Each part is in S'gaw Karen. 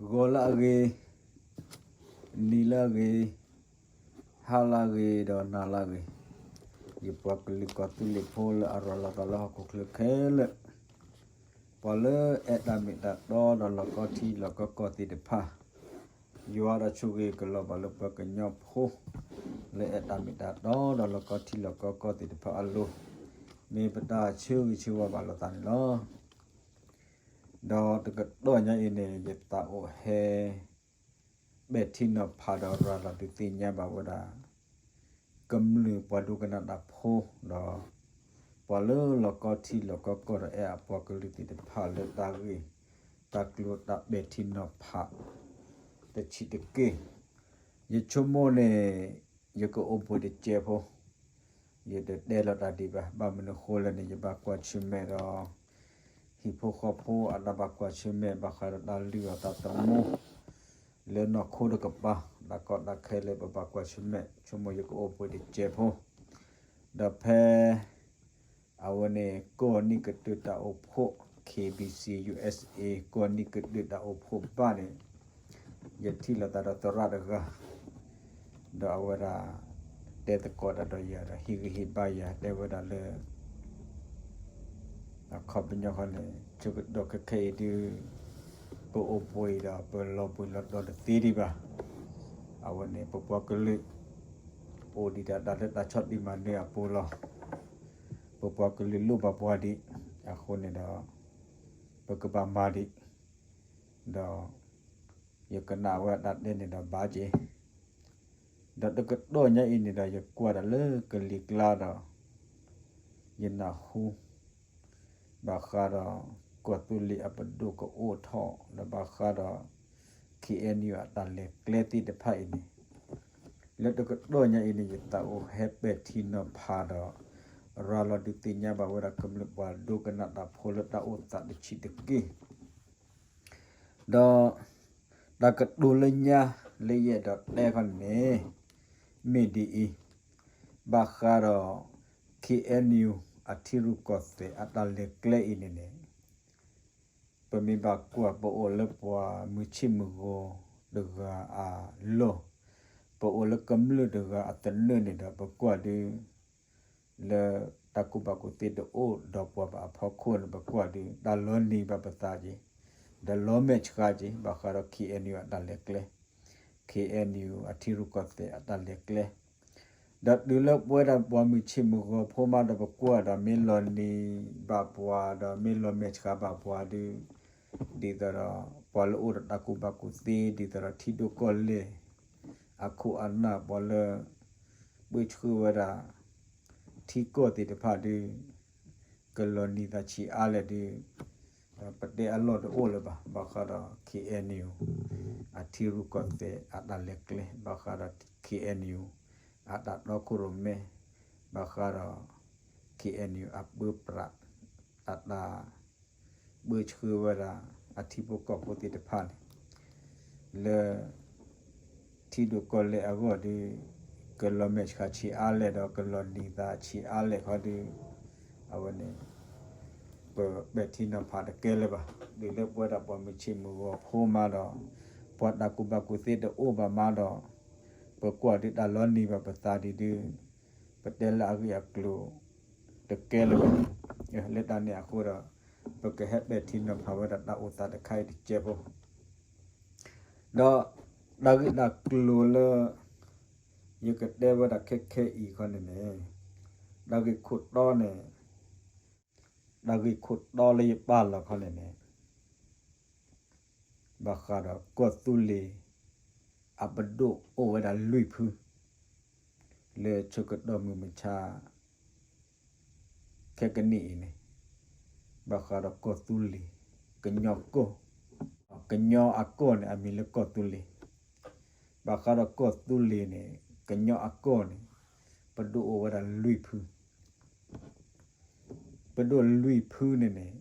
ဂီၤလၢအဂ့ၤ, နံၤလၢအဂ့ၤ, ဟါလၢအဂ့ၤ ဒီးနၤလၢအဂ့ၤ, ယပှၤကလုာ်ကီၢ်သူလ့ၤဖိလၢအရၤလီၤသးလၢဟီၣ်ခိၣ်ချၢခဲလၢာ်, ပှၤလၢအဲၣ်တၢ်မ့ၢ်တၢ်တီဒီးလီၢ်ကီထံလီၢ်ကီကီၢ်သ့ၣ်တဖၣ်, ယွၤဒီးဆိၣ်ဂ့ၤကလီၤဘၣ်လၢပှၤကညီဖိ လၢအဲၣ်တၢ်မ့ၢ်တၢ်တီဒီးလီၢ်ကီထံလီၢ်ကီကီၢ်သ့ၣ်တဖၣ်အလိၤ, မ့ၢ်ပတၢ်ဆၢဂ့ၤဆၢဝါဘၣ်လိာ်သးန့ၣ်လီၤ. ဒီးတကတီၢ်ညါအံၤန့ၣ် ယသးအိၣ်ဟဲ ပဲာ်ထံနီၤဖးဒီးရၤလီၤဒုးသ့ၣ်ညါဘၣ်ဝဲဒၣ် ကမျၢၢ်ပှၤဒိကနၣ်တၢ်ဖိဒီး ပှၤလၢလီၢ်ကီထံလီၢ်ကီကီၢ်ဒီးအဲၣ်အပှၤကလုာ်သ့ၣ်တဖၣ်လၢတၢ်ဂ့ၢ်တၢ်ကျိၤတၢ်ပဲာ်ထံနီၤဖး တဆံးတက့ၢ်. ယဆိကမိၣ်န့ၣ် ယကအိၣ်ဘှံးတစဲးဖိ ယတတဲလီၤတၢ်ဒံးဘၣ်. ဘၣ်မနုၤဃိလဲၣ်န့ၣ် ယဘၣ်ကွၢ်ဆၢၣ်မဲာ်ဒီး ဟံၣ်ဖိဃီဖိအတၢ်ဘၣ်ကွၢ်ဆၢၣ်မဲာ် ဘၣ်ဃးဒီးတၢ်လုၢ်အီၣ်သးသမူ လၢနီၢ်ခိတကပၤ တၢ်ကီတၢ်ခဲလၢပဘၣ်ကွၢ်ဆၢၣ်မဲာ် ဆိကမိၣ်ယကအိၣ်ဘှံးတစဲးဖိ ဒီးဖဲ အဝဲန့ၣ် ကီၢ်နံၣ်ကတၢၢ်တၢ်အိၣ်ဖှိၣ် K B C U S A ကီၢ်နံၣ်ကတၢၢ်တၢ်အိၣ်ဖှိၣ်ဘၣ်န့ၣ် ယထံၣ်လိာ်သးဒီးသရၣ်တဂၤ ဒီးအဝဲဒၣ် တဲသကိးတၢ်ဒီးယၤဒီး ဟ့ၣ်ဂံၢ်ဟ့ၣ်ဘါယၤ တဲဝဲဒၣ်လၢ အခီပညီဃီန့ၣ် ဆၢကတီၢ်ခဲခဲအံၤဒုး ပအိၣ်ဘှံးအံၤဒီး ပလီၤဘှံးလီၤတီၤတသ့ဒံးဘၣ်. အဝဲန့ၣ် ပပှၤကလုာ် အိၣ်ဒံးဒၣ်တၢ်လၢတၢ်ဆီၣ်တံၢ်မၤနၢၤအပူၤလီၤ. ပပှၤကလုာ်လိၣ်ဘၣ်ပှၤဒံး အဃိန့ၣ်ဒီး ပကဘၣ်မၤဒံး ဒီး ယကနၣ်ဝဲတၢ်တဲန့ၣ်ဒီးဘၣ်က့ၤ ဒီးတကတီၢ်ညါအံၤန့ၣ်ဒီး ယကွၢ်တၢ်လၢကလံၤကျါဒီး ယနၢ်ဟူ ဘၣ်ဃးဒီး ကီၢ်သူလ့ၤအပဒိၣ်ကအိၣ်ထီၣ် ဒီးဘၣ်ဃးဒီး K N U အတၢ်လဲၤကျဲသ့ၣ်တဖၣ်အံၤန့ၣ် လၢတကတီၢ်ညါအံၤန့ၣ် ယသးအိၣ်ဟဲပဲာ်ထံနီၤဖးဒီး ရၤလီၤဒုးသ့ၣ်ညါဘၣ်ဝဲဒၣ်ကမျၢၢ်ပှၤဒိကနၣ်တၢ်ဖိလၢတၢ်အိၣ်သးတဆံးတက့ၢ်. ဒီး တၢ်ကတိၤလၢညါလၢယအဲၣ်ဒိးတဲခီန့ၣ် မ့ၢ်ဒ်အံၤ, ဘၣ်ဃးဒီး K N U အထံရူၢ်ကီၢ်သဲးအတၢ်လဲၤကျဲအံၤန့ၣ်န့ၣ် ပမ့ၢ်ဘၣ်ကွၢ် ပအိၣ်လၢပှၤမုၢ်ဆ့ၣ်မုၢ်ဂီၤတဂၤအလီၢ်, ပအိၣ်လၢကမျၢၢ်တဂၤအသနၢၣ်န့ၣ်ဒီး ပကွၢ်ဒုး လၢတၢ်ကူၣ်ဘၣ်ကူၣ်သ့တအိၣ်ဒီးပှၤဘၣ်အဖီခိၣ်န့ၣ် ပကွၢ်ဒုး တၢ်လီၤနံၤဘၣ်ပသးက့ၤ, ဒီးလီၤမဲာ်ဆှးက့ၤ ဘၣ်ဃးဒီး K N U အတၢ်လဲၤကျဲ, K N U အထံရူၢ်ကီၢ်သဲးအတၢ်လဲၤကျဲ, ဒီးတုၤလၢပဝဲဒၣ်ပှၤမုၢ်ဆ့ၣ်မုၢ်ဂီၤဖိမးဒီး ပကွၢ်ဒီး မ့ၢ်လီၤနံၤဘၣ်ပှၤ ဒီးမ့ၢ်လီၤမဲာ်ဆှးဘၣ်ပှၤဒုး, ဒ်သိးဒီး ပှၤလၢအိၣ်ဒီးတၢ်ကူၣ်ဘၣ်ကူၣ်သ့ ဒ်သိးဒီးထံဒိၣ်ကီၢ်လဲၢ် အခိၣ်အနၢ် ပှၤလၢ ပၢဆှၢဝဲဒၣ် ထံကီၢ်သ့ၣ်တဖၣ်ဒုး ကလီၤနံၤသးဆံးအါလဲၣ်ဒုး ပတဲအလီၢ်တအိၣ်လၢၤဘၣ်. ဘၣ်ဃးဒီး K N U အထံရူၢ်ကီၢ်သဲးအတၢ်လဲၤကျဲ, ဘၣ်ဃးဒီး K N U အတၢ်တီခိၣ်ရိၣ်မဲ, ဘၣ်ဃးဒီး K N U အပၢပြး အတၢ် ပၢဆှၢဝဲဒၣ် အထံဖိကီၢ်ဖိသ့ၣ်တဖၣ်န့ၣ် လၢ ထံဒိၣ်ကီၢ်လဲၢ်အဂီၢ်ဒုး ကလီၤမဲာ်ဆှးဆံးအါလဲၣ်ဒီး ကလီၤနံၤသးဆံးအါလဲၣ်ခီဒုး အဝဲန့ၣ် ပပဲာ်ထံနီၤဖးတကဲလၢၤဘၣ်. ဒ်လၢပဝဲဒၣ်ပှၤမုၢ်ဆ့ၣ်မုၢ်ဂီၤဖိမးဒီး ပှၤတၢ်ကူၣ်ဘၣ်ကူၣ်သ့တအိၣ်ဘၣ်မးဒီး ပကွၢ်ဒုးတၢ်လီၤနံၤဘၣ်ပသးဒ်ဒုး ပတဲလၢအဂ့ၢ်အကျိၤတကဲလၢၤဘၣ်. လၢတၢ်န့ၣ်အဃိဒီး ပကဟဲပဲာ်ထံနီၤဖးဝဲဒၣ်တၢ်အိၣ်သးတခါအံၤတစဲးဖိ ဒီးတၢ်ဂ့ၢ်တၢ်ကျိၤလၢ ယကတဲဝဲဒၣ်ခဲခဲအံၤခီန့ၣ်န့ၣ် တၢ်ဂ့ၢ်ခိၣ်တီန့ၣ် တၢ်ဂ့ၢ်ခိၣ်တီလၢယပာ်လီၤခီန့ၣ်န့ၣ် ဘၣ်ဃးဒီးကီၢ်သူလ့ၤ အပဒိၣ်အိၣ်ဝဲဒၣ်လွံၢ်ဖု လၢဆၢကတီၢ်မုၢ်မဆါ ခဲကနံၣ်အံၤန့ၣ် ဘၣ်ဃးဒီးကီၢ်သူလ့ၤ ကညီကီၢ် ကညီအကီၢ်န့ၣ် အမံၤလၢကီၢ်သူလ့ၤ ဘၣ်ဃးဒီးကီၢ်သူလ့ၤန့ၣ် ကညီအကီၢ်န့ၣ် ပဒိၣ်အိၣ်ဝဲဒၣ်လွံၢ်ဖု ပဒိၣ်လွံၢ်ဖုန့ၣ်န့ၣ်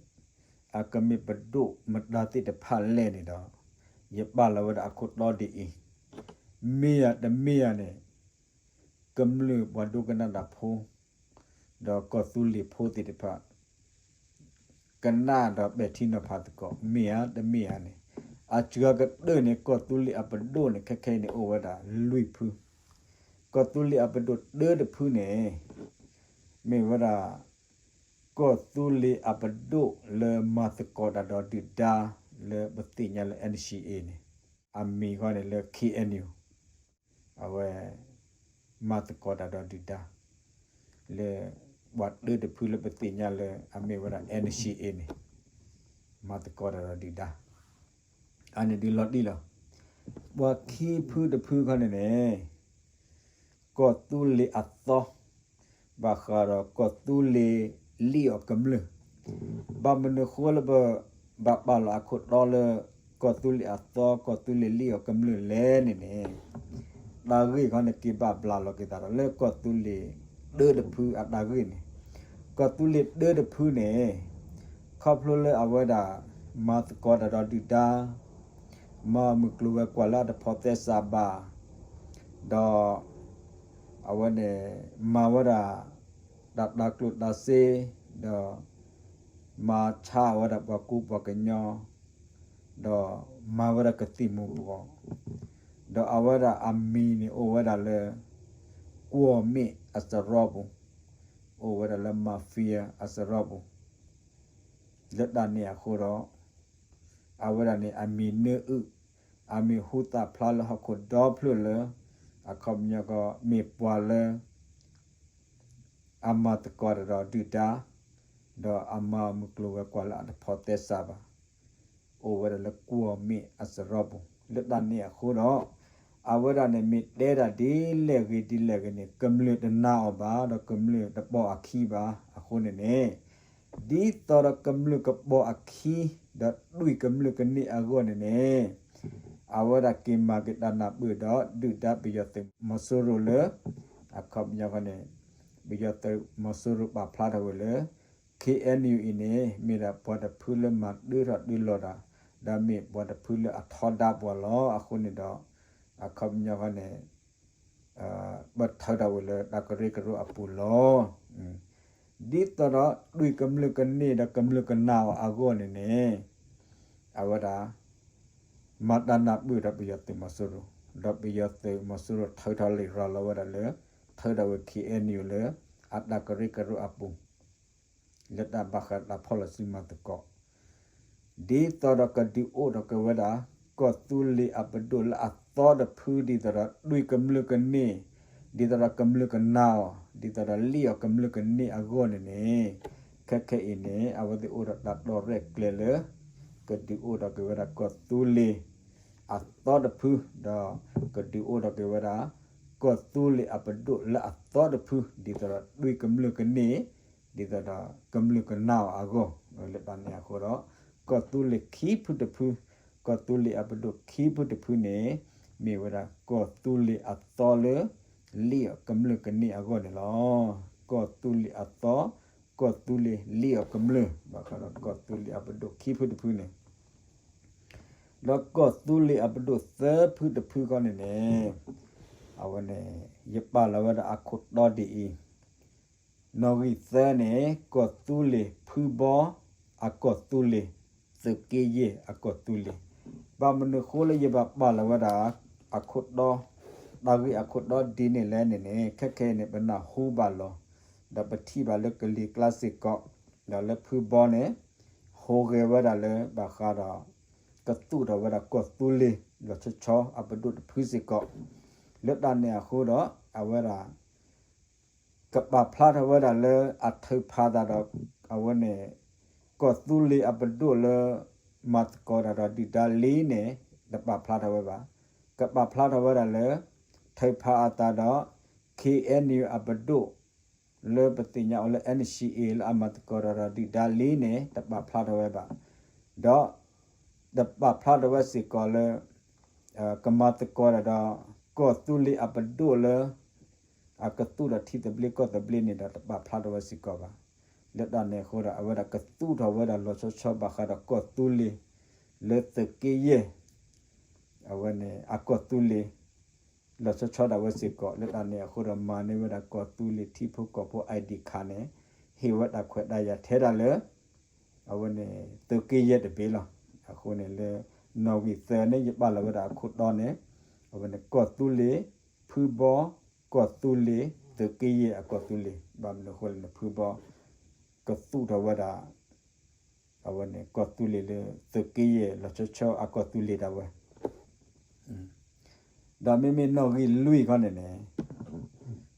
အကမ့ၢ်ပဒိၣ်မတၤသ့ၣ်တဖၣ်လဲၣ်န့ၣ်ဒီး ယပာ်လီၤဝဲဒၣ်အခိၣ်တီဒ်အံၤ, မ့ၢ်ဧါတမ့ၢ်ဧါန့ၣ် ကမျၢၢ်ပှၤဒိကနၣ်တၢ်ဖိ ဒီးကီၢ်သူလ့ၤဖိသ့ၣ်တဖၣ် ကနၣ်ဒီးပဲာ်ထံနီၤဖးသကိး မ့ၢ်ဧါတမ့ၢ်ဧါန့ၣ် အစှၤကတၢၢ်န့ၣ် ကီၢ်သူလ့ၤအပဒိၣ်န့ၣ် ခဲခဲအံၤန့ၣ် အိၣ်ဝဲဒၣ်လွံၢ်ဖု. ကီၢ်သူလ့ၤအပဒိၣ်တၢတဖုန့ၣ် မ့ၢ်ဝဲဒၣ် ကီၢ်သူလ့ၤအပဒိၣ်လၢမၤသကိးတၢ်ဒီးဒုၣ်ဒါ လၢပသ့ၣ်ညါလၢ N C A န့ၣ် အမံၤဃီန့ၣ်လၢ K N U အဝဲ မၤသကိးတၢ်ဒီးဒုၣ်ဒါ လၢ ပှၤတၢတဖုလၢပသ့ၣ်ညါလၢအမ့ၢ်ဝဲဒၣ် N C A န့ၣ် မၤသကိးတၢ်ဒီးဒုၣ်ဒါ အန့ၣ်ဒုးလီၤတံၢ်လီၤ. ပှၤခံဖုတဖုခီန့ၣ်န့ၣ် ကီၢ်သူလ့ၤအသီ ဘၣ်ဃးဒီးကီၢ်သူလ့ၤလံၣ်အီၣ်ကမျၢၢ်, ဘၣ်မနုၤဃိလၢပဘၣ်ပာ်လီၤအခိၣ်တီလၢ ကီၢ်သူလ့ၤအသီ ကီၢ်သူလ့ၤလံၣ်အီၣ်ကမျၢၢ်လဲၣ်န့ၣ်န့ၣ်, တၢ်ဂ့ၢ်ခီန့ၣ် က့ၤဘၣ်ဘျးလီၤက့ၤသးဒီးလၢကီၢ်သူလ့ၤတၢတဖုအတၢ်ဂ့ၢ်န့ၣ်, ကီၢ်သူလ့ၤတၢတဖုန့ၣ် ခီဖျိလၢအဝဲဒၣ် မၤသကိးတၢ်ဒီးဒုၣ်ဒါ မၤမုၢ်ကျိၤဝဲၤကွာ်လၢအတဖိးသဲစးဘၣ်, ဒီး အဝဲန့ၣ် မၤဝဲဒၣ် တၢ်တၤကျိၣ်တၤစ့, ဒီး မၤဆါဝဲဒၣ်ပှၤကူပှၤကညီ, ဒီးမၤဝဲဒၣ်ကသံၣ်မူၤဘှီး, ဒီးအဝဲဒၣ်အမံၤန့ၣ်အိၣ်ဝဲဒၣ်လၢ ကွီၢ်မ့ၣ်အစရီပူၤ, အိၣ်ဝဲဒၣ်လၢ mafia အစရီပူၤ, လၢတၢ်န့ၣ်အဃိဒီး အဝဲဒၣ်န့ၣ် အမံၤနၢအုၣ်, အမံၤဟူသၣ်ဖျါလၢဟီၣ်ခိၣ်ဒီဖျၢၣ်လၢ အခီပညီကီး မ့ၢ်ပှၤလၢ အမၤသကိးတၢ်ဒီးဒုၣ်ဒါ, ဒီးအမၤမုၢ်ကျိၤဝဲၤကွာ်လၢအတဖိးသဲစးဘၣ်, အိၣ်ဝဲဒၣ်လၢကွီၢ်မ့ၣ်အစရီပူၤ, လၢတၢ်န့ၣ်အဃိဒီး အဝဲဒၣ်န့ၣ် မ့ၢ်တဲဒၣ်ဒ်လဲၣ်ဂ့ၤဒ်လဲၣ်ဂ့ၤန့ၣ် ကမျၢၢ်တနာ်အီၤဘၣ် ဒီးကမျၢၢ်တပိာ်အခံဘၣ်. အဃိန့ၣ်န့ၣ် ဒ်သိးဒီးကမျၢၢ်ကပိာ်အခံ ဒီးဒွံၣ်ကမျၢၢ်ကန့ၢ်အဂီၢ်န့ၣ်န့ၣ် အဝဲဒၣ်က့ၤမၤက့ၤတၢ်နၢ်ပၢၢ်ဒီးဒုၣ်ဒါပယီၤသုးမီၤစိရိၤလၢ အခီပညီဃီန့ၣ် ပယီၤသုးမီၤစိရိၤပာ်ဖျါထီၣ်ဝဲလၢ K N U အံၤန့ၣ် မ့ၢ်ဒၣ်ပှၤတဖုလၢမၤတၢထီၣ်တၢလီၤတၢ်, ဒီးမ့ၢ်ပှၤတဖုလၢအထီဒါပှၤလီၤ. အဃိန့ၣ်ဒီး အခီပညီဃီန့ၣ် ပထၢထီၣ်ဝဲလၢတၢ်ကရၢကရိအပူၤလီၤ. ဒ်သိးဒီးဒွံၣ်ကမျၢၢ်ကန့ၢ်ဒီးကမျၢၢ်ကနာ်အီၤအဂီၢ်န့ၣ်န့ၣ် အဝဲဒၣ် မၤတၢ်နၢ်ပၢၢ်ဒီးပယီၤသုးမီၤစိရိၤ, ဒီးပယီၤသုးမီၤစိရိၤထၢထီၣ်လံာ်ရၤလီၤဝဲဒၣ်လၢ ထၢထီၣ်ဝဲ K N U လၢအတၢ်ကရၢကရိအပူၤ လၢတၢ်ဘၣ်ဃးတၢ်ဖီၣ်လီၤစုမၤသကိး ဒ်သိးဒီးကဒုးအိၣ်ထီၣ်က့ၤဝဲဒၣ် ကီၢ်သူလ့ၤအပဒိၣ်လၢအသီတဖု ဒ်သိးဒီးဒွံၣ်ကမျၢၢ်ကန့ၢ်, ဒ်သိးဒီးကမျၢၢ်ကနာ်အီၤ, ဒ်သိးဒီးလံၣ်အီၣ်ကမျၢၢ်ကန့ၢ်အဂီၢ်န့ၣ်န့ၣ်, ခဲခဲအံၤန့ၣ် အဝဲသ့ၣ်အိၣ်ဒီးတၢ်တီရဲၣ်ကျဲၤလၢ ကဒုးအိၣ်ထီၣ်က့ၤဝဲဒၣ်ကီၢ်သူလ့ၤအသီတဖု, ဒီးကဒုးအိၣ်ထီၣ်က့ၤဝဲဒၣ် ကီၢ်သူလ့ၤအပဒိၣ်လၢအသီတဖု ဒ်သိးဒီးဒွံၣ်ကမျၢၢ်ကန့ၢ်, ဒ်သိးဒီးကမျၢၢ်ကနာ်အီၤအဂီၢ်, လၢတၢ်န့ၣ်အဃိဒီး ကီၢ်သူလ့ၤခံဖုတဖု, ကီၢ်သူလ့ၤအပဒိၣ်ခံဖုတဖုန့ၣ် မ့ၢ်ဝဲဒၣ်ကီၢ်သူလ့ၤအသီလၢ လံၣ်အီၣ်ကမျၢၢ်ကန့ၢ်အဂီၢ်န့ၣ်လီၤ. ကီၢ်သူလ့ၤအသီ, ကီၢ်သူလ့ၤလံၣ်အီၣ်ကမျၢၢ်, ဘၣ်ဃးဒီးကီၢ်သူလ့ၤအပဒိၣ်ခံဖုတဖုန့ၣ် ဒီးကီၢ်သူလ့ၤအပဒိၣ်သၢဖုတဖုခီန့ၣ်န့ၣ်, အဝဲန့ၣ် ယပာ်လီၤဝဲဒၣ်အခိၣ်တီဒ်အံၤ, နီၣ်ဂံၢ်သၢန့ၣ် ကီၢ်သူလ့ၤဖုဘီအကီၢ်သူလ့ၤ, သုးက့ယဲၢ်အကီၢ်သူလ့ၤ, ဘၣ်မနုၤဃိလၢယဘၣ်ပာ်လီၤဝဲဒၣ် အခိၣ်တီ, တၢ်ဂ့ၢ်အခိၣ်တီဒ်န့ၣ်လဲၣ်န့ၣ်န့ၣ် ခဲခဲအံၤန့ၣ် ပနၢ်ဟူဘၣ်လီၤ, ဒီးပထံၣ်ဘၣ်လၢကလံၤကျါစ့ၢ်ကီး, ဒီးလၢဖုဘီန့ၣ် ဟူးဂဲၤဝဲဒၣ်လၢဘၣ်ဃးဒီး ကသူၣ်ထီၣ်ဝဲဒၣ်ကီၢ်သူလ့ၤ လီၤဆီဆီအပဒိၣ်တဖုစ့ၢ်ကီး, လၢတၢ်န့ၣ်အဃိဒီး အဝဲဒၣ် ကပာ်ဖျါထီၣ်ဝဲဒၣ်လၢအထုးဖးသးဒီး အဝဲန့ၣ် ကီၢ်သူလ့ၤအပဒိၣ်လၢ မၤသကိးတၢ်ဒီးဒုၣ်ဒါလံန့ၣ် တပာ်ဖျါထီၣ်ဝဲဘၣ်. ကပာ်ဖျါထီၣ်ဝဲဒၣ်လၢ ထုးဖးအသးဒီး K N U အပဒိၣ် လၢပသ့ၣ်ညါအီၤလၢ N C A လၢအမၤသကိးတၢ်ဒီးဒုၣ်ဒါလံန့ၣ် တပာ်ဖျါထီၣ်ဝဲဘၣ်. ဒီး တပာ်ဖျါထီၣ်ဝဲစ့ၢ်ကီးလၢ ကမၤသကိးတၢ်ဒီး ကီၢ်သူလ့ၤအပဒိၣ်လၢ အကသူၣ်ထီၣ်ထံသဘျ့ကီၢ်သဘျ့န့ၣ်ဒီး တပာ်ဖျါထီၣ်ဝဲစ့ၢ်ကီးဘၣ်. လၢတၢ်န့ၣ်အဃိဒီး အဝဲဒၣ်ကသူၣ်ထီၣ်ဝဲဒၣ်လီၤဆီဆီဘၣ်ဃးဒီးကီၢ်သူလ့ၤ လၢသုးက့ယဲၢ် အဝဲန့ၣ် အကီၢ်သူလ့ၤ လီၤဆီဆီဒၣ်ဝဲစ့ၢ်ကီး, လၢတၢ်န့ၣ်အဃိဒီး မၤန့ၢ်ဝဲဒၣ်ကီၢ်သူလ့ၤထံဖိကီၢ်ဖိ I D card န့ၣ် ဟ့ၣ်ဝဲတၢ်ခွဲးတၢ်ယာ်ထဲဒၣ်လၢ အဝဲန့ၣ် သုးက့ယဲၢ်တဘ့ၣ်လီၤ. အဃိန့ၣ်လၢ နီၣ်ဂံၢ်သၢန့ၣ် ယပာ်လီၤဝဲဒၣ်အခိၣ်တီန့ၣ် အဝဲန့ၣ် ကီၢ်သူလ့ၤ ဖုဘီ ကီၢ်သူလ့ၤ သုးက့ယဲၢ်အကီၢ်သူလ့ၤ ဘၣ်မနုၤအဃိလဲၣ်န့ၣ် ဖုဘီ ကသူၣ်ထီၣ်ဝဲဒၣ် အဝဲန့ၣ် ကီၢ်သူလ့ၤလၢသုးက့ယဲၢ်လီၤဆီဆီအကီၢ်သူလ့ၤဒၣ်ဝဲ ဒီးမ့မ့ၢ်နီၣ်ဂံၢ်လွံၢ်ခီန့ၣ်န့ၣ်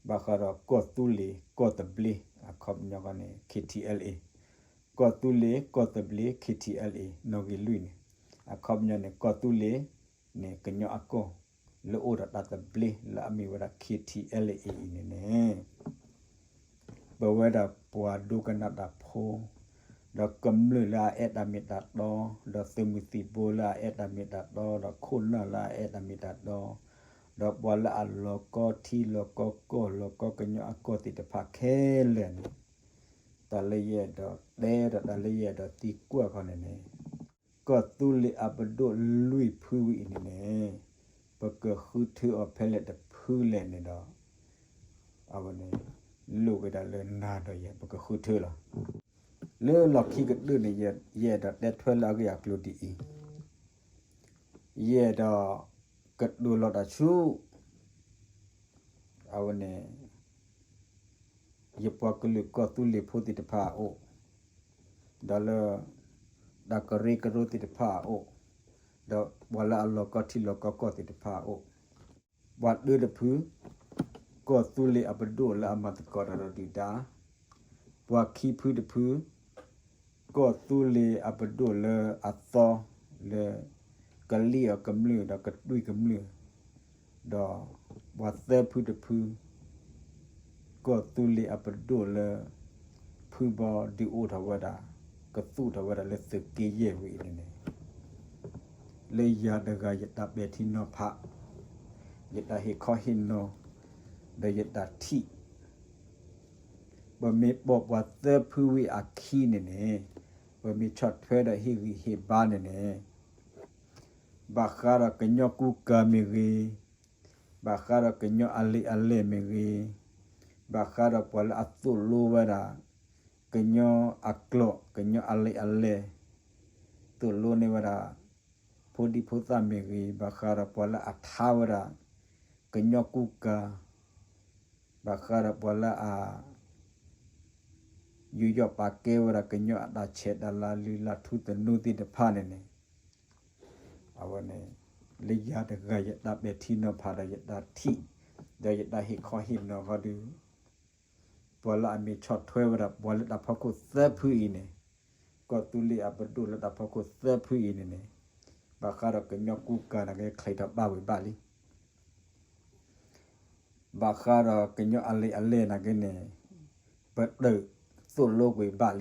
ဘၣ်ဃးဒီးကီၢ်သူလ့ၤကီၢ်သဘျ့ အခီပညီခီန့ၣ် K T L A ကီၢ်သူလ့ၤကီၢ်သဘျ့ K T L A နီၣ်ဂံၢ်လွံၢ်န့ၣ် အခီပညီန့ၣ် ကီၢ်သူလ့ၤန့ၣ် ကညီအကီၢ် လၢအိၣ်ဒီးတၢ်သဘျ့လၢအမ့ၢ်ဝဲဒၣ် K T L A အံၤန့ၣ်န့ၣ် ပဝဲဒၣ်ပှၤဒိကနၣ်တၢ်ဖိ ဒီးကမျၢၢ်လၢအအဲၣ်တၢ်မ့ၢ်တၢ်တီ ဒီးသုးမုၢ်သံၣ်ဘိလၢအအဲၣ်တၢ်မ့ၢ်တၢ်တီ ဒီးခိၣ်နၢ်လၢအအဲၣ်တၢ်မ့ၢ်တၢ်တီ ဒီးပှၤလၢအလီၤကီထံလီၤကီကီၢ်လီၤကီကညီအကီၢ်သ့ၣ်တဖၣ်ခဲလၢာ်န့ၣ် တၢ်လၢယအဲၣ်ဒိးတဲဒီးတၢ်လၢယအဲၣ်ဒိးသံကွၢ်ခီန့ၣ်န့ၣ် ကီၢ်သူလ့ၤအပဒိၣ်လွံၢ်ဖုဝံၤအံၤန့ၣ်န့ၣ် ပကဃုထၢအီၤဖဲလဲၣ်တဖုလဲၣ်န့ၣ်ဒီး အဝဲန့ၣ် လိၣ်က့ၤဒၣ်လၢနၤဒီးယၤ ပကဃုထၢလီၤ. လၢလီၢ်ခံကတၢၢ်န့ၣ် ယအဲၣ်ဒိးတဲထွဲလၢအဂ့ၢ်အကျိၤဒ်အံၤ, ယအဲၣ်ဒိးကတိၤလီၤတၢ်ဆူ အဝဲန့ၣ် ယပှၤကလုာ်ကီၢ်သူလ့ၤဖိသ့ၣ်တဖၣ်အအိၣ်, ဒီးလၢ တၢ်ကရၢကရိသ့ၣ်တဖၣ်အအိၣ်, ဒီးပှၤလၢအလီၤကီထံလီၤကီကီၢ်သ့ၣ်တဖၣ်အအိၣ်, ပှၤတၢတဖု ကီၢ်သူလ့ၤအပဒိၣ်လၢအမၤသကိးတၢ်ဒီးဒုၣ်ဒါ, ပှၤခံဖုတဖု ကီၢ်သူလ့ၤအပဒိၣ်လၢအသီလၢ ကလံၣ်အီၤကမျၢၢ်ဒီးကတွံၢ်ကမျၢၢ်, ဒီးပှၤသၢဖုတဖု ကီၢ်သူလ့ၤအပဒိၣ်လၢ ဖုဘီဒုးအိၣ်ထီၣ်ဝဲဒၣ် ကသူၣ်ထီၣ်ဝဲဒၣ်လၢသုးက့ယဲၢ်ဝံၤအံၤန့ၣ်န့ၣ် လၢယၤတဂၤယတၢ်ပဲာ်ထံနီၤဖး, ယတၢ်ဟ့ၣ်ခီဟ့ၣ်နီၤ, ဒီးယတၢ်ထံၣ် ပမ့ၢ်ပိာ်ပှၤသၢဖုဝံၤအခံန့ၣ်န့ၣ်, ပမ့ၢ်ဆီၣ်ထွဲဒီးဟ့ၣ်ဂံၢ်ဟ့ၣ်ဘါန့ၣ်န့ၣ်, ဘၣ်ဃးဒီးကညီကူကၤမ့ၢ်ဂ့ၤ, ဘၣ်ဃးဒီးကညီအလံာ်အလဲၢ်မ့ၢ်ဂ့ၤ, ဘၣ်ဃးဒီးပှၤလၢအသိၣ်လိဝဲဒၣ် ကညီအကျိာ် ကညီအလံာ်အလဲၢ်, သိၣ်လိန့ၢ်ဝဲဒၣ် ဖိဒံဖိသၣ်မ့ၢ်ဂ့ၤ, ဘၣ်ဃးဒီးပှၤလၢအထါဝဲဒၣ် ကညီကူကၤ, ဘၣ်ဃးဒီးပှၤလၢအ ယူးယီၣ်ပာ်ကဲဝဲဒၣ်ကညီအတၢ်ဆဲးတၢ်လၤလုၢ်လၢ်ထူသနူသ့ၣ်တဖၣ်န့ၣ်န့ၣ်, အဝဲန့ၣ် လၢယၤတဂၤယတၢ်ပဲာ်ထံနီၤဖးဒီးယတၢ်ထံၣ်, ဒီးယတၢ်ဟ့ၣ်ခီဟ့ၣ်နီၤဃီဒီး ပှၤလၢအမ့ၢ်ဆီၣ်ထွဲဝဲဒၣ်ပှၤလၢတၢ်ဖီခိၣ်သၢဖုအံၤန့ၣ်, ကီၢ်သူလ့ၤအပဒိၣ်လၢတၢ်ဖီခိၣ်သၢဖုအံၤန့ၣ်န့ၣ်, ဘၣ်ဃးဒီးကညီကူကၤန့ၣ်က့ၤချံးထီၣ်ဘၣ်ဝံၤဘၣ်လံ ဘၣ်ဃးဒီးကညီအလံာ်အလဲၢ်န့ၣ်က့ၤန့ၣ်, ပတုာ်သိၣ်လိကွံာ်ဘၣ်လံ.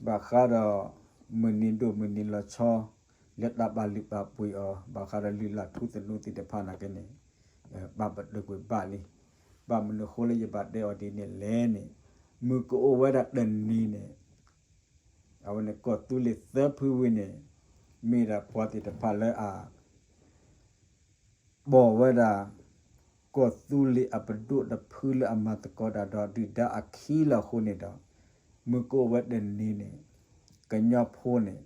ဘၣ်ဃးဒီး မုၢ်နံၤဒိၣ်မုၢ်နံၤလီၤဆီ လၢတၢ်ပာ်လုၢ်ပာ်ပှ့ၤအီၤ ဘၣ်ဃးဒီးလုၢ်လၢ်ထူသနူသ့ၣ်တဖၣ်န့ၣ်က့ၤန့ၣ်, ဘၣ်ပတုာ်ကွံာ်ဘၣ်လံ. ဘၣ်မနုၤအဃိလၢယဘၣ်တဲအီၤဒ်န့ၣ်လဲၣ်န့ၣ်, မုၢ်ကအိၣ်ဝဲဒၣ်တနံၤန့ၣ် အဝဲန့ၣ်ကီၢ်သူလ့ၤသၢဖုဝံၤန့ၣ်, မ့ၢ်ဒၣ်ပှၤသ့ၣ်တဖၣ်လၢအ ပိာ်ဝဲဒၣ် ကီၢ်သူလ့ၤအပဒိၣ်တဖုလၢအမၤသကိးတၢ်ဒီးဒုၣ်ဒါအခံလီၤအဃိန့ၣ်ဒီး, မုၢ်ကအိၣ်ဝဲတနံၤန့ၣ်, ကညီဖိန့ၣ်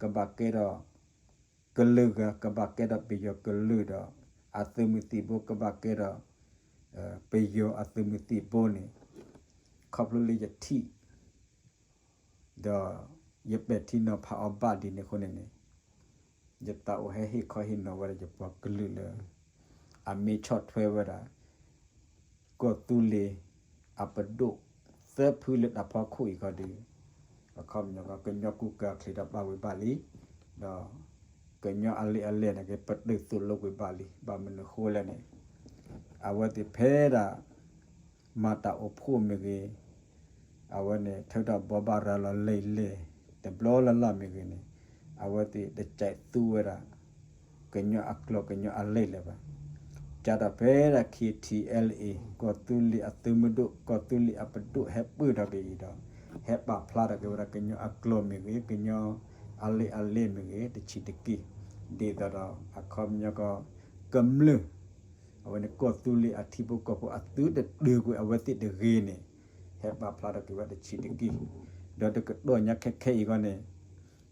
ကဘၣ်ကဲထီၣ် ကလုာ်ဂၤ ကဘၣ်ကဲထီၣ်ပယီၤကလုာ်ဒီး အသုးမုၢ်သံၣ်ဘိကဘၣ်ကဲထီၣ် ပယီၤအသုးမုၢ်သံၣ်ဘိန့ၣ်, ခီဖျိလၢယထံၣ် ဒီးယပဲာ်ထံနီၤဖးအီၤဘၣ်ဒ်န့ၣ်အဃိန့ၣ်န့ၣ်, ယသးအိၣ်ဟဲဟ့ၣ်ခီဟ့ၣ်နီၤဝဲဒၣ်ယပှၤကလုာ်လၢ အမ့ၢ်ဆီၣ်ထွဲဝဲဒၣ် ကီၢ်သူလ့ၤအပဒိၣ် သၢဖုလၢတၢ်ဖီခိၣ်အံၤခီဒီး, အခီပညီ ကညီကူကၤချံးထီၣ်ဘၣ်ဝံၤဘၣ်လံ, ဒီးကညီအလံာ်အလဲၢ်န့ၣ်က့ၤ ပတုာ်သိၣ်လိကွံာ်ဘၣ်လံ. ဘၣ်မနုၤအဃိလဲၣ်န့ၣ်, အဝဲသ့ၣ်ဖဲဒၣ် မၤတၢ်အိၣ်ဖှိၣ်မ့ၢ်ဂ့ၤ, အဝဲန့ၣ် ထုးထီၣ်ဘိးဘၣ်ရၤလီၤလဲၤလဲၤ တဘျီလၢ်လၢ်မ့ၢ်ဂ့ၤန့ၣ်, အဝဲသ့ၣ်တကဲးသူဝဲဒၣ် ကညီအကျိာ်ကညီအလံာ်လဲၢ်ဘၣ်. ကၢ်ဒီးဖဲဒၣ် K T L A ကီၢ်သူလ့ၤအသုးမုၢ်ဒိၣ် ကီၢ်သူလ့ၤအသုးမုၢ်ဒိၣ်ဟဲပၢၢ်ထီၣ်က့ၤအံၤဒီး, ဟဲပာ်ဖျါထီၣ်က့ၤဝဲဒၣ်ကညီအကျိာ်မ့ၢ်ဂ့ၤ, ကညီအလံာ်အလဲၢ်မ့ၢ်ဂ့ၤ တဆံးတက့ၢ်. ဒ်သိးဒီးအခီပညီကီး ကမျၢၢ် အဝဲန့ၣ်ကီၢ်သူလ့ၤအထံဖိကီၢ်ဖိအသုတတုၤကွံာ်အဝဲသ့ၣ်တဂ့ၤန့ၣ်, ဟဲပာ်ဖျါထီၣ်က့ၤဝဲတဆံးတက့ၢ်. ဒီးတကတီၢ်ညါခဲခဲအံၤအဂီၢ်န့ၣ်,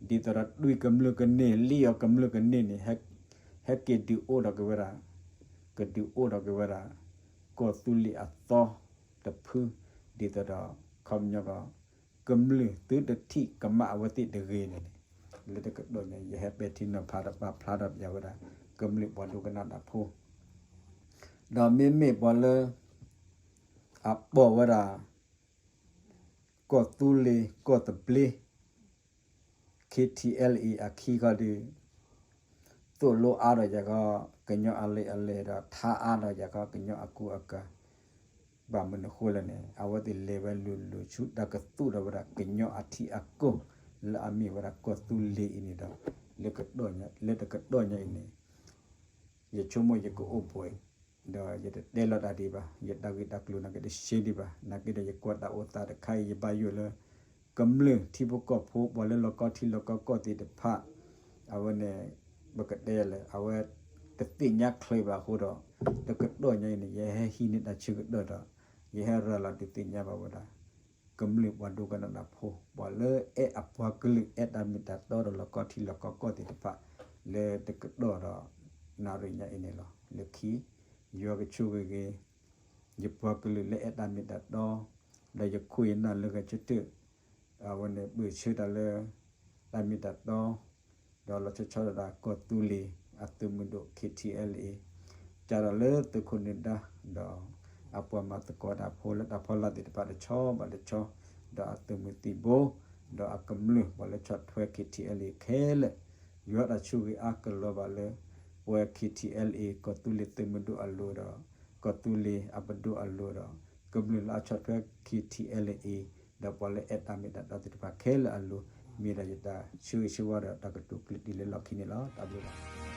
ဒ်သိးဒီးတွံၢ်ကမျၢၢ်ကန့ၢ် လံၣ်အီၤကမျၢၢ်ကန့ၢ်န့ၣ် ဟဲက့ၤဒုးအိၣ်ထီၣ်က့ၤဝဲဒၣ်, ကဒုးအိၣ်ထီၣ်က့ၤဝဲဒၣ် ကီၢ်သူလ့ၤအသီတဖု, ဒ်သိးဒီး ခီပညီကီး ကမျၢၢ်သုတထံၣ်ကမၣ်အဝဲသ့ၣ်တဂ့ၤန့ၣ်န့ၣ်, လၢတကတီၢ်ညါ ယဟဲပဲာ်ထံနီၤဖးဒီးပာ်ဖျါထီၣ်ပယီၤဝဲဒၣ် ကမျၢၢ်ပှၤဒိကနၣ်တၢ်ဖိ, ဒီးမ့မ့ၢ်ပှၤလၢ အပိာ်ဝဲဒၣ် ကီၢ်သူလ့ၤကီၢ်သဘျ့ ခ့ထံအဲလ်အ့ အခံခီဒီး သိၣ်လိအါဒီးယၤခီ ကညီအလံာ်အလဲၢ်ဒီး ထါအါဒီးယၤခီ ကညီအကူအကၤ, ဘၣ်မနုၤဃိလဲၣ်န့ၣ် အဝဲသ့ၣ်လဲၤဝဲလိၤလိၤဆူတၢ်ကသူၣ်ထီၣ်ဝဲဒၣ် ကညီအထံအကီၢ် လၢအမ့ၢ်ဝဲဒၣ်ကီၢ်သူလ့ၤအံၤန့ၣ်ဒီး လၢကတီၢ်ညါ လၢတကတီၢ်ညါအံၤန့ၣ် ယဆိကမိၣ်ယကအိၣ်ဘှီၣ်အံၤ, ဒီးယတတဲလီၤတၢ်ဒံးဘၣ်, ယတၢ်ဂ့ၢ်တၢ်ကျိၤနာ်က့တရှဲဒံးဘၣ်, နာ်က့ဒီးယကွၢ်တၢ်အိၣ်သးတခါအံၤ ယဘၣ်ယိၣ်လၢ ကမျၢၢ်ထံဖိကီၢ်ဖိ ပှၤလၢလီၢ်ကီၢ်ထံလီၢ်ကီၢ်ကီၢ်သ့ၣ်တဖၣ်, အဝဲန့ၣ် ပကတဲလဲၣ် အဝဲတသ့ၣ်ညါချ့ဘၣ်အဃိဒီး တကတီၢ်ညါအံၤန့ၣ် ယဟဲဟံးန့ၢ်တၢ်ဆၢကတီၢ်ဒီး ယဟဲရၤလီၤဒုးသ့ၣ်ညါဘၣ်ဝဲဒၣ် ကမျၢၢ်ပှၤဒိကနၣ်တၢ်ဖိ ပှၤလၢအဲၣ်အပှၤကလုာ် အဲၣ်တၢ်မ့ၢ်တၢ်တီဒီးလီၢ်ကီၢ်ထံလီၢ်ကီၢ်ကီၢ်သ့ၣ်တဖၣ် လၢတကတီၢ်ဒီး နၣ်ရံၣ်ညါအံၤန့ၣ်လီၤ. လၢခံ ယွၤကဆိၣ်ဂ့ၤဂ့ၤ ယပှၤကလုာ်လၢအဲၣ်တၢ်မ့ၢ်တၢ်တီ ဒီးယခိၣ်ယနၢ်လၢဂဲၤဆၢထၢၣ် အဝဲန့ၣ် ပၢၢ်ဆၢတၢ်လၢ တၢ်မ့ၢ်တၢ်တီ ဒီးလီၤဆီဆီဒၣ်တၢ်ကီၢ်သူလ့ၤ အသုးမုၢ်ဒိၣ် ခ့ထံအဲလ်အ့ ကဒီးလၢသုးခိၣ်နၢၤဒါ ဒီး အပှၤမၤသကိးတၢ်ဖိလၢတၢ်ဖီလာ်သ့ၣ်တဖၣ်တဆီဘၣ်တဆီ ဒီးအသုးမုၢ်သံၣ်ဘိ ဒီးအကမျၢၢ်ပှၤလၢဆီၣ်ထွဲ ခ့ထံအဲလ်အ့ ခဲလၢာ် ယွၤတၢ်ဆိၣ်ဂ့ၤအါကလီၤဘၣ်လၢ ပဝဲ ခ့ထံအဲလ်အ့ ကီၢ်သူလ့ၤသုးမုၢ်ဒိၣ်အလိၤဒီး ကီၢ်သူလ့ၤအပဒိၣ်အလိၤဒီး ကမျၢၢ်လၢအဆီၣ်ထွဲ ခ့ထံအဲလ်အ့ ဒီးပှၤလၢအဲၣ်တၢ်မ့ၢ်တၢ်တီသ့ၣ်တဖၣ်ခဲလၢာ်အလိၤ မ့ၢ်ဒၣ်ယတၢ်ဆၢဂ့ၤဆၢဝါဒီးတၢ်ကတိၤကျၢၢ်တံၢ်လၢလီၢ်ခံန့ၣ်လီၤ. တၢ်ဘျုးလီၤ.